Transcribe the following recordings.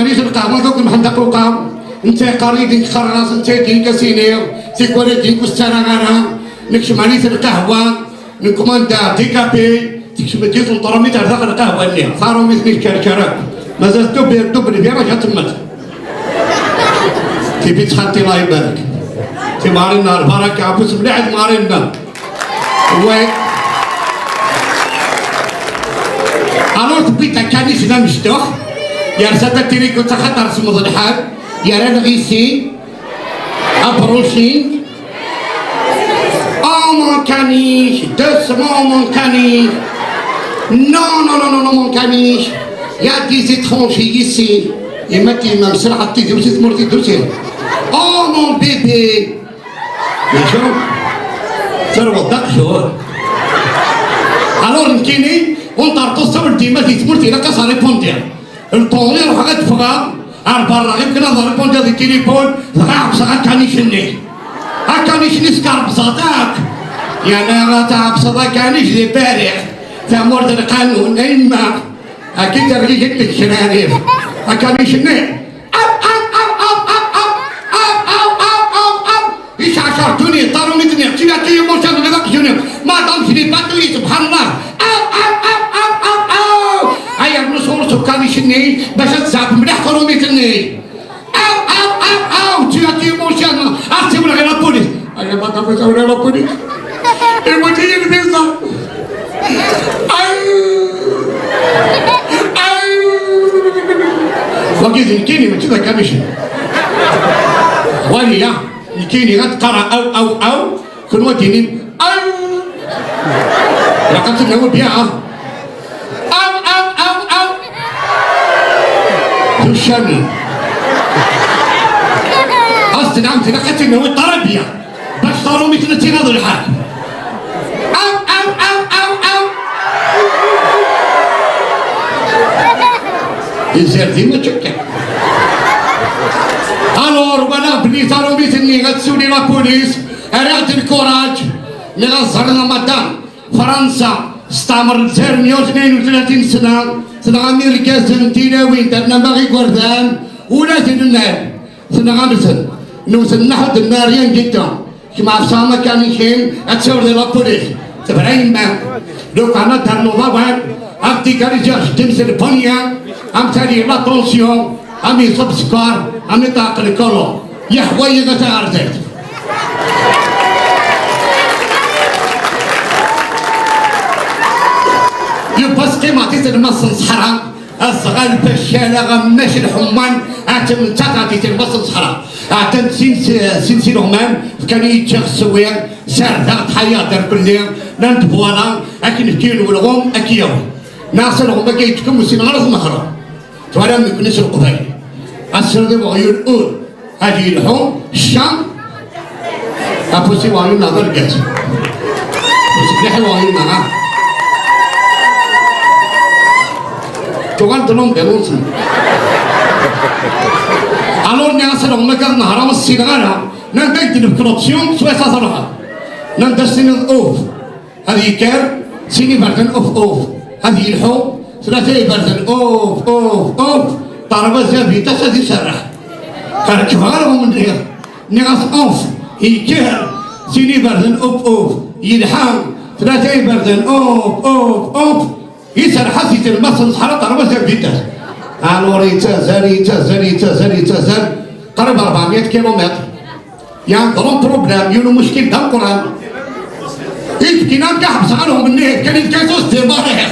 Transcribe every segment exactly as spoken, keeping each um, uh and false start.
Rriɣ lqahwa d akk Mḥend Aqluqa. Netta yeqqar-iyi-d nekk qqareɣ-as, netta yeqqar-iyi-d nekk asini, tikwal ad d-yekk ur s-ttarraɣ ara. Nekcem rriɣ lqahwa, nekmanda dikapi, tekcem-d yiwet n tṛumit ar daxel lqahwa-nni. Taṛumit-nni tkerker akk. Mazal tub, tub lbira ja temmet. Tibit xalti, Allah ibarek. Timɣarin n lbaraka, afus mliḥ i temɣarin-nneɣ. Ouais. Alors, tewwi-d akanic d amecṭuḥ, yersa-d atirikut axaṭer semmeḍ lḥal, yerra lɣisi, abrucing. Oh, mon caniche, doucement, mon caniche. Non, non, non, non, non, mon caniche. Il y a des étrangers ici. Yemma-tneɣ, mselḥet tidi-w si tmurt i d-usiɣ. Oh, mon bébé. Maca terweḍ d aqjur. Alors nekkini, ur nṭerṭus ur dima di tmurt ilaq ad s-rripundiɣ. Lṭuni ruḥeɣ ad ffɣeɣ ar berra, yemken ad rripundiɣ di tilifun, dɣa ɛebseɣ akanic-nni. Akanic-nni skerbẓeɣ-t akk. Yerna ad tɛebseḍ akanic di Paris, tamurt n lqanun, a yemma. Akka i tergigit deg ccrarif. Akanic-nni. Aw, aw, aw, aw, aw, aw, aw, aw, aw, aw, aw, aw. Iceɛceṛ ddunit, ṭarumit-nni, ttila ttila mucan ɣer aqjun-iw. Madame, je n'ai pas tout, subḥan Allah. Aw, aw, aw, aw, aw, aw. Ay rnu sɣur-s ukanic-nni, bac ad tzeɛf mliḥ ṭarumit-nni. Aw, aw, aw, aw, ttila ttila mucan, ad tsiwleɣ i la police. Ay, madame, ad tsiwleɣ i la police. Iwet-iyi lbiza. Aw! Aw! Wagi d nekkini, mačči d akanic. Wali, ya. Nekkini, ad qqareɣ aw, aw, aw, kenwi ad d-tinim aw! Ilaq ad tennawi bya, ha? Aw, aw, aw, aw! Tuccan. As-tenɛamt, ilaq ad tennawi ṭarabya. Bac taṛumit n tira d lḥal. Aw, aw, aw, aw, aw. Izerdi mačči akka. Alors, walaɣ belli taṛumit-nni ad tsuli la police, rriɣ-d lkuṛaǧ, nniɣ-as ẓer a madame, Fransa testeɛmer Lezzayer meyya u tnayen u tlatin sna, tenɣa irgazen, tilawin, terna maɣ igerdan, ula d lmal. Tenɣam-ten. Newwet nneḥ ur d-nna rien du tout. Kemm ɛefseɣ amakanik-im, ad tsiwleḍ i la police. Tebra yemma-m. Lukan ad d-ternuḍ awal, ad d-tigariziɣ jeddi-m s lbunya, am tali la tension, am iṣab sskeṛ, am iṭeɛq lkolo. Yeḥwa-yi a taɣerdat. Yewwa s qimaṭ i telmas n ṣṣeḥra. Azɣal, Pacal, aɣammac, lḥemman, atem d taɣaṭit n lmas n ṣṣeḥra. Ɛeddan-d sin, sin, sin ileɣman, fkan-iyi ččiɣ, ssewwiɣ, sardeɣ, tḥayyaɣ-d ar kulli, nnan-d voilà, akken fkiyen welɣum, ad k-yawi. Neɣ s alɣum akka yettkem, ur ssineɣ ara ad nehreɣ. Twalam nekkni s Leqbayel. Ass-a d weɣyul ur. Ad yelḥu cca. Afus i weɣyul-nneɣ d argaz. Ur tefliḥ i weɣyul-nneɣ, ha? Tuɣal-d l'ambulance. Alors, nniɣ-as alɣem akka ad nehreɣ, ur ssineɣ ara. Nnan-d ad k-d-nefk l'option, swayes ad truḥeḍ. Nnan-d ad s-tiniḍ uf. Ad yekker, sin iberdan uf, uf. Ad yelḥu, tlata iberdan uf, uf, uf. Ṭarbaza vitesse ad iserreḥ. Rekbeɣ alɣem-nni. Nniɣ-as uf. Yekker, sin iberdan uf, uf. Yelḥa, tlata iberdan uf, uf, uf. Iserreḥ-as i telmas n ṣṣeḥra ṭarbaza vitesse. Alors yettazzal, yettazzal, yettazzal, yettazzal. Qrib rebɛemya kilomètres. Il y a un grand problème, yiwen umuckil d ameqqran. I tefkin am ḥebseɣ alɣem-nni, fkan-iyi-d kasus, démarriɣ.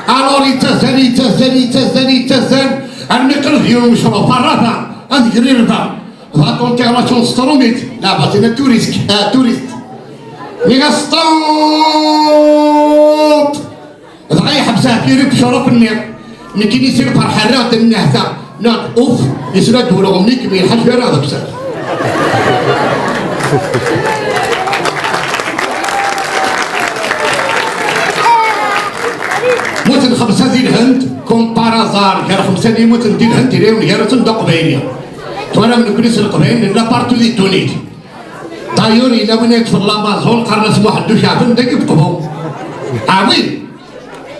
Alors yettazzal, yettazzal, yettazzal, yettazzal, armi qrib yiwen umecruf, rraba, ad grirba. Va tenter la chance s trumit, la batina touriste, euh, touriste. Nniɣ-as stop. Dɣa yeḥbes Ɛfiri deg ucruf-nni. Nekkini si lferḥ rriɣ-d nnehta. Nniɣ-d uf, yesla-d ulɣem-nni, kem yelḥa cwiya ad ḥebseɣ. Mmuten xemsa di Lhend, comme par hasard, gar xemsa n yimuten di Lhend, yella yiwen gar-asen d Aqbayli. Twalam nekkni s Leqbayel, nella partout di ddunit. D'ailleurs, yella win yeṭṭfen l'Amazon, qqaren-as Muḥend Uceɛben, dagi deg Uqbu. Ah oui.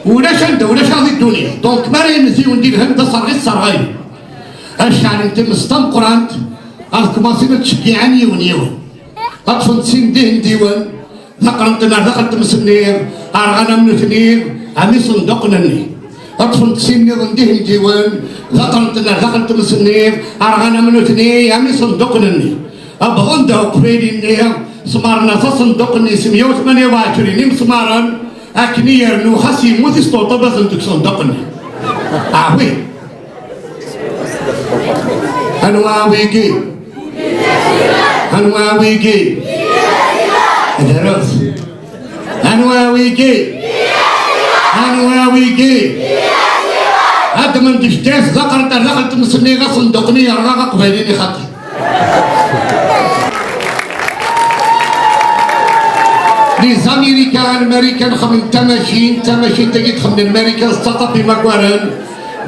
Ulac anda, ulac aɣ di ddunit. Donc, mi ara yemmet yiwen di Lhend, d aserɣi tesserɣay. Ad ceɛlen times tameqqrant, ad kmaṣin ad ttceggiɛen yiwen yiwen. Ad ṭṭfen sin d ihendiwen, d aqrent-n ar daxel tmes-nni, rɣan am nutni, am isenduqen-nni. Ad ṭṭfen sin nniḍen d ihendiwen, d aqrent-n ar daxel tmes-nni, rɣan am nutni, am isenduqen-nni. Wwḍen-d uqbayli-nni, smaren-as asenduq-nni s meyya u tmanya u ɛecrin imesmaren, akken i yernu xas yemmut isṭuṭub-asen deg usenduq-nni. Ah oui. Anwa wigi? Anwa wigi? Drus. Anwa wigi? Anwa wigi? Ad d-mendejtes d aqerṭer daxel tmes-nni, ɣas senduq-nni yerɣa aqbayli-nni xaṭi. Les Américains, Lmarikan xemmen tamacint, tamacint-agi txemmen Lmarikan s taṭapi makaren.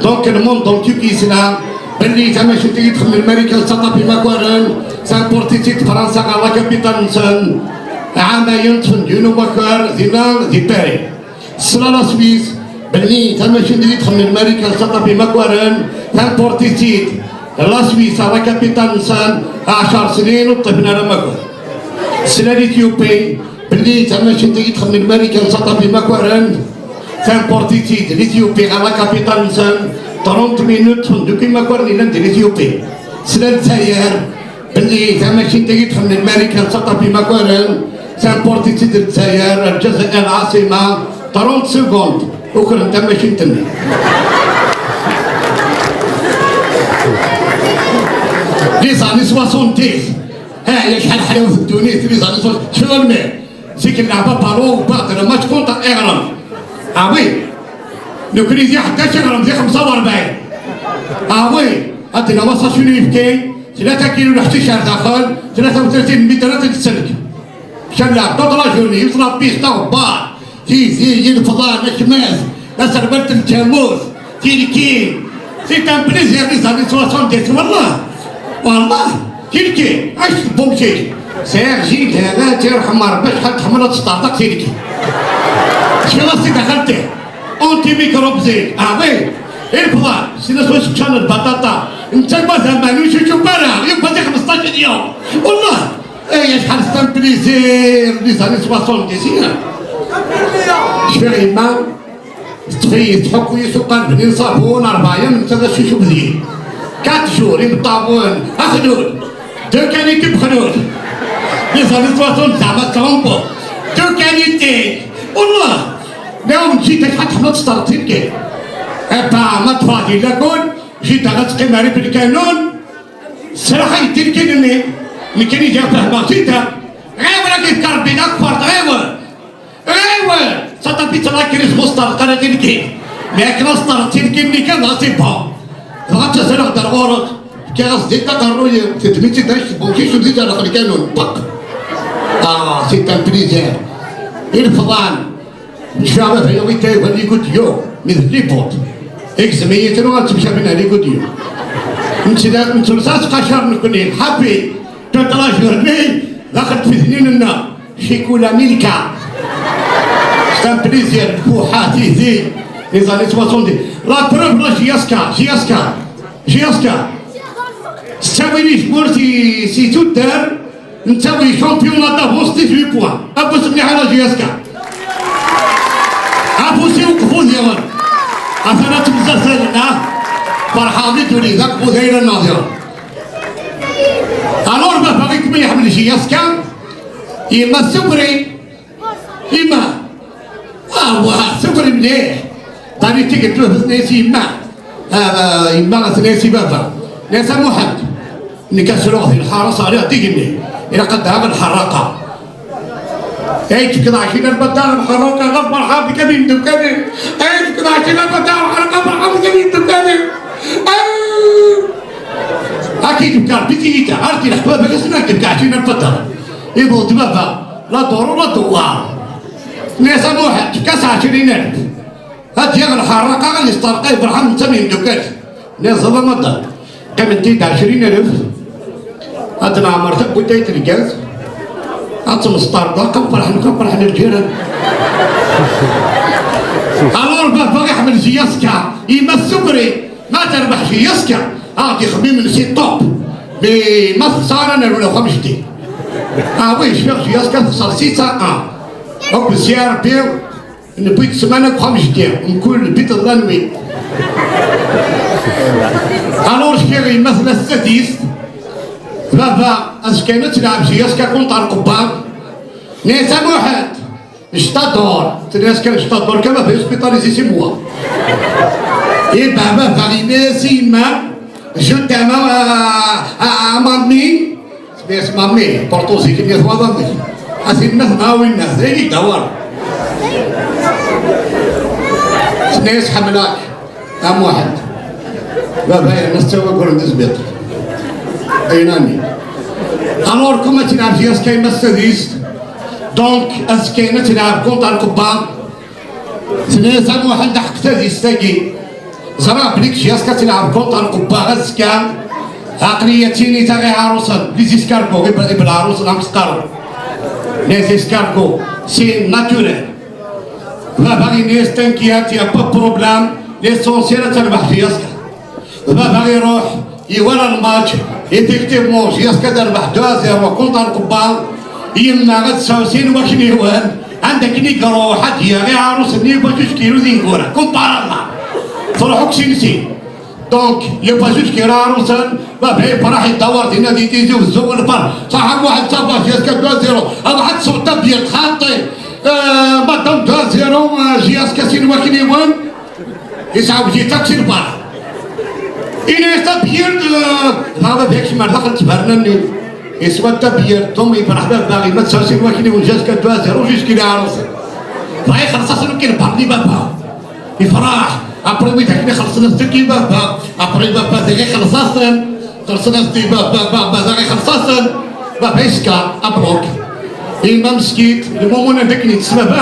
Donc, le monde entier yesla belli tamacint-agi txemmen Lmarikan s taṭapi makaren, tamportit-id Fransa ɣer la capitale-nsen. Ɛamayen ṭṭfen-d yiwen umakar dinna di Paris. Tesla la Suisse belli tamacint-agi txemmen Lmarikan s taṭapi makaren, tamportit-id la Suisse ɣer la capitale-nsen, ɛecr snin ur ṭṭifen ara makar. Tesla l'Éthiopie belli tamacint-agi txemmen Lmarikan s taṭapi makaren, tamportit-id l'Éthiopie ɣer la capitale-nsen, trente minutes ṭṭfen-d akk imakaren yellan di l'Éthiopie. Tesla Lezzayer belli tamacint-agi txemmen Lmarikan s taṭapi makaren, tamportit-id Lezzayer, Lezzayer, العاصمة, trente secondes, ukren tamacint-nni. Les années soixante-dix, ha, ya acḥal ḥlawet ddunit, les années soixante-dix, شنو المال؟ C'est que نلعب بالون بعد الماتش كونتر اغرم. Ah oui. Nekkni di ḥdac اغرم di xemsa u rebɛin. Ah oui. Ad d-nawa sachet n uyefki, tlata kilu leḥcic ar daxel, tlata u tlatin n lmitrat n sselk. Calla, toute la journée, yut la piste, aɣebbar, tizi, ilefḍan, akmaz, aserwal n lǧamut, tilkin. C'est un plaisir, les années soixante-dix, wallah. Wallah, tilkin, acu tebbummcit. Sɛiɣ jida, ad tt-yerḥem Rebbi, acḥal tḥemmel ad tesṭerḍeq tilkin. Cfiɣ-as-id a xalti. Antimicrobe zik, ah oui. Ilefḍan, sin-as wacu ččan lbaṭaṭa. Netta d aman, ur yeččup ara, yewwa di xmesṭac n yum. Wallah. Ay, acḥal c'est un plaisir, les années soixante-dix. Cfiɣ yemma, teṭṭef-iyi, tḥukku-yi s uqerb-nni n ṣṣabun, rebɛa yam netta d acucuf deg-i. Quatre jours, imeṭṭawen, axlul. Deux qualités bexlul. Les années soixante, zeɛma ttrumpeḍ. Deux qualités. Wallah. Daw n jida acḥal tḥemmel tesṭerḍeq tilkin. Apa, ma ṭṭfeɣ di lakul, jida ad teqqim ar lkanun. Sraḥ ay tilkin-nni, nekkini ziɣ fehmeɣ jida. Ɣiwel ad k-yefk Rebbi d akfar, ɣiwel. Ɣiwel! Taṭapit la crise ɣur-s terqer atilkin. Mi akken ad s-terreḍ tilkin-nni kan, dɣa c'est bon. Dɣa ttazaleɣ-d ar ɣur-k. Fkiɣ-as di taqerruy-iw, teddem-itt-id ač tebbunkicem di daxel lkanun. Ṭeq! Ah, c'est un plaisir. Ilefḍan. Cfiɣ baba yuɣ-it aywa les gouttes d'eau, mi d libuṭ. Igzem-iyi-ten uɣal ttemcabin ar les gouttes d'eau. Nettelsa s qacar nekkni, happy. Toute la journée, daxel tfitnin-nneɣ. Ccikula Milka. C'est un plaisir, lfuḥa, tizi, les années soixante-dix. La preuve, la J S K, J S K, J S K. Tettawi-d tmurt i, si tuddar, nettawi championnat d'avance dix-huit points. Afus mliḥ a la J S K. Afus-iw qbud yawan. Atan ad temzazalen, ah. Ferḥeɣ di ddunit, d aqbud ayla-nneɣ diɣen. Alors, baba, i kem-iḥemmel J S K, yemma tessukri. Yemma. Ah, wa, tessukri mliḥ. Tani tiget, tenna-yas yemma. Ah, yemma, tenna-yas i baba. Tenna-yas a Muḥend. Nekk ad sruɣ di lḥara, sɛiɣ d igenni. Ilaq ad d-aɣeɣ lḥerraqa. Ay, tefkiḍ ɛecrin alef ad d-aɣeɣ lḥerraqa, ɣef ferḥeɣ bik a d imdukal-iw. Ay, tefkiḍ ɛecrin alef ad d-aɣeɣ lḥerraqa, ferḥeɣ bik a d imdukal-iw. Ah! Ad k-id-tefk Rebbi tiyita, ar d-ileḥq baba-k, ad s-nefk ɛecrin alef ad d-aɣeɣ. Ibuḍ baba, la ḍuru la ddewwar. Nniɣ-as a Muḥend, efk-as ɛecrin alef. Ad d-yaɣ lḥerraqa, ad yesṭerqay Ferḥan netta d imdukal. Nniɣ-as ẓẓallam a Dan. Qqiment-id ɛecrin alef. Ad neɛmer tawwurt-agi n lgaz. Ad temsṭerḍeq, ad ferḥen, ad ferḥen lǧiran. Alors baba iḥemmel J S K, yemma tessukri, ma terbeḥ J S K. Ah, d ixemmimen si top. Mais ma texṣer, ad nerwel axxam jeddi. Ah oui, cfiɣ jiyaska texṣer six à un. Akk si Rebbi, newwi-d ssmana deg uxxam jeddi. Mkul bit d la nuit. Alors, cfiɣ yemma tella s tadist. Baba, azekka-inu ad telɛeb jiyaska contre Lqebba. Netta Muḥend. Jtador, tenna-yas kan Jtador, kan baba hospitalisé six mois. Et ben, baba, il est si mal, je t'aime, euh, à, à mamie. C'est mamie, pourtant, c'est qu'il y a trois mamie. Ah, c'est une mamie, ah oui, c'est une dawar. Tenna-yas ḥemmleɣ-k. A Muḥend, baba yerna s ttawaggur n tezbiṭ. Aynani. Alors, comme ad tilɛeb jiyaska yemma s tadist, donc, azekka-inu ad tilɛeb contre Lqebba. Tenna-yas a Muḥend, aḥeq tadist-agi. Ẓriɣ belli jiyaska ad tilɛeb contre Lqebba azekka. Aql-iyi ad tini taɣi ɛarusen, les escargots, i bel ɛarusen am teqqareḍ. Les escargots, c'est naturel. Baba yenna-yas, t'inquiète, y a pas de problème, l'essentiel ad terbeḥ jiyaska. Baba iruḥ, iwala lmatch, effectivement, jiyaska terbeḥ deux à zéro contre Lqebba. Yemma ad tsaw sin wakniwen, anda akken i iruḥ ad d-yaɣ iɛarusen-nni, bajuj kilu d ineggura, kumpaṛ Allah. Truḥ akk sin sin. Donc, yebɣa juj kra arusan, baba yefreḥ, yeddawer dinna di Tizi Wezzu, lfeṛ. Ṣaḥa Muḥend, ça va, jiyaska deux à zéro. Ruḥ ad tesweḍ tabyirt, xaṭi. Euh, madame, deux à zéro, euh, jiyaska sin wakniwen. Yesɛa wejid akk si lfeṛḥ. Ini-as tabyirt, euh, baba yekcem ar daxel ttberna-nni. Yeswa tabyirt, donc yefreḥ baba, yemma tesɛa sin wakniwen, jiyaska deux à zéro, juj kra arusan. Bɣa ixelleṣ-asen akkin barni baba. Yefreḥ. Après, wid akken ixelṣen-as-d akkin baba. Après, baba diɣ ixelleṣ-asen. Xelṣen-as-d i baba, baba diɣ ixelṣ-asen. Baba yeska, abruk. Yemma meskint, lmumun anda akken yettess baba.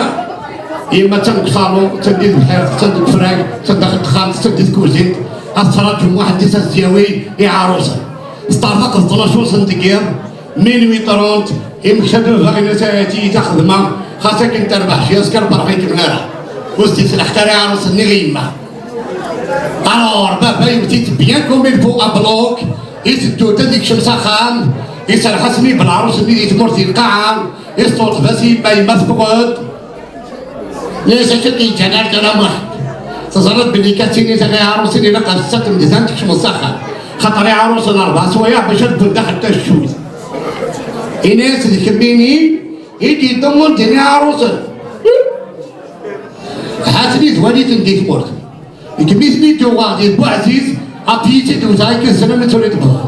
Yemma attan deg usalu, attan di tebḥirt, attan deg ufrag, attan daxel texxamt, attan di tkuzint. Ad tettṛaǧu Muḥend-is ad s-d-yawi iɛarusen. Teṭṭerḍeq d tnac usenteggiḍ, minuit trente, imekta-d baba yenna-as a ɛiti, i taxedma, xas akken terbeḥ jiyaska lferḥ ikemmel ara. Ur s-d-yeslaḥ ara iɛarusen-nni i yemma. Alors, baba yewwet-it bien comme il faut, abluk, iteddu-d ad yekcem s axxam, iserreḥ-asen i belɛarus-nni di tmurt di lqaɛa, isṭuṭef-as i yemma, yemma teffeɣ-d. Nniɣ-as acu k-yeǧǧan ar Dda Muḥend? Teẓriḍ belli kan tini taɣ iɛarusen ilaq ar ssat n medden tekcmeḍ s axxam. Xaṭer iɛarusen rebɛa swayeɛ bac ad wwen daxel taccuct. Ini-as d kemmini i d-yeddummun din iɛarusen. Ha-ten-i twali-ten di tmurt. Deg mi ten-id-uɣeɣ di Buɛziz, apyiti d-wteɣ akken sslam ad tt-id-bɣeɣ.